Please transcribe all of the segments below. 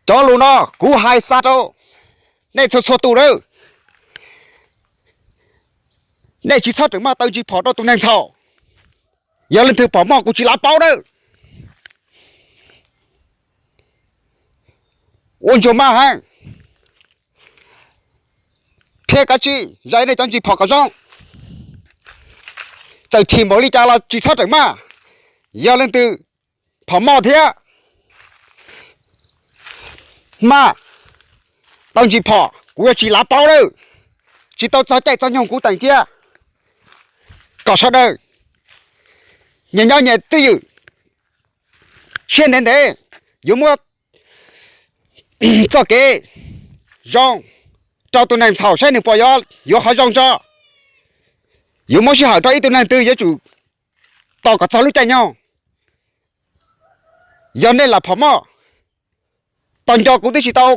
Cov lus no kuv hais xa rau nej txhua txhua tus lawm. Nej tsis txhob rawm maj taw ntsis phom rau tus neeg ntxhaum. Yog leej twg phom moj kuv tsis lav paub lawm. Ua ntsuag maj heev, thiab kav tsij zais nej cov ntsis phom kom zoo. Txawm chim npaum li cas los tsis txhob rawm maj. Yog leej twg phom moj thiab maj taw ntsis phom kuv yuav tsis lav paub lawm. Tsis tau txog caij txog nyoog kuv teem cia kom sawv daws nyias nyob nyias twj ywm siab ntev ntev, yuav muab txoj kev zoo rau tus neeg ntxhaum saib nws puas yuav yuav qhov zoo tso. Yuav muab sij hawm rau ib tug neeg twg yuav tsum tos kom txog lub caij nyoog. Yog nej lam phom moj, tos nco kuv twb tsis tau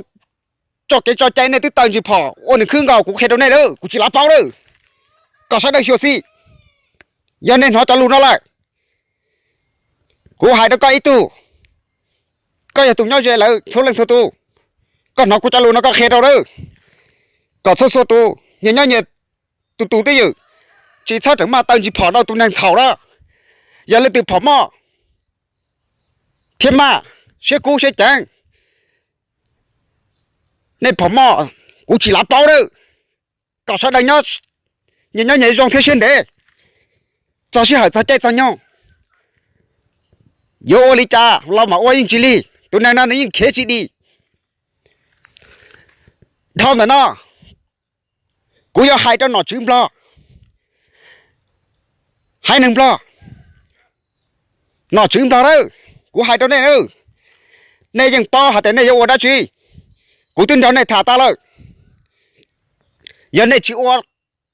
tso kev tso cai nej twb taw ntsis phom ua nws khwb nkaus kuv qhia rau nej lawm, kuv tsis lav paub lawm. Kom sawv daws xyuam xim. Yog nej hnov cov lus no lawm, kuv hais rau koj ib tug, koj yog tus nyob ze lawv txhua leej txhua tus, koj hnov kuv cov lus no koj qhia rau lawm, kom txhua txhua tus nyias nyob nyias tus tus twj ywm, tsis txhob rawm maj taw ntsis phom rau tus neeg ntxhaum lawm. Yog leej twg phom moj thiab maj siab kub siab ceev, nej phom moj kuv tsis lav paub lawm. Kom sawv daws nyias nyob nyias zoo thiab siab ntev, txog sij hawm txog caij txog nyoog yuav ua li cas los mam ua yeej tsis lig, tus neeg no nws yeej khiav tsis dim. Dhau ntawm no kuv yuav hais rau nom tswv Nplog, haiv neeg Nplog, nom tswv Nplog lawm, kuv hais rau nej, nej yeej paub hais tias nej yuav ua dab tsi. Kuv twb nrog nej tham tas lawm, yog nej tsis ua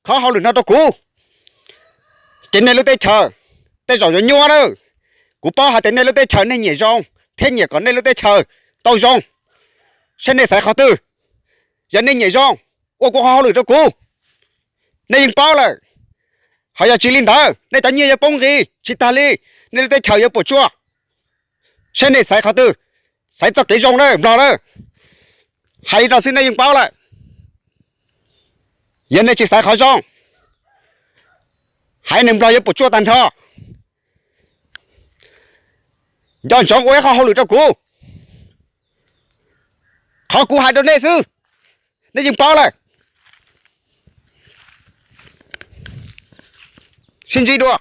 qhov hauj lwm no rau kuv, ces nej lub teb chaws tej zaum yuav nyuaj lawm. Kuv paub hais tias nej lub teb chaws nej nyiam zoo thiab nyiam kom nej lub teb chaws tau zoo, saib nej xaiv qhov twg. Yog nej nyiam zoo ua kuv qhov hauj lwm rau kuv, nej yeej paub lawm. Ho yog tsis li ntawd nej cov nyiaj yuav poob nqis tsis tas li, nej lub teb chaws yuav puas tsuaj, saib nej xaiv qhov twg, xaiv txoj kev zoo lawm Nplog lawm. Hais li no xwb nej yeej paub lawm. Yog nej tsis xaiv qhov zoo, haiv neeg Nplog yuav puas tsuaj tag nrho. Nco ntsoov ua ib qhov hauj lwm rau kuv, qhov kuv hais rau nej xwb, nej yeej paub lawm. Sib ntsib dua.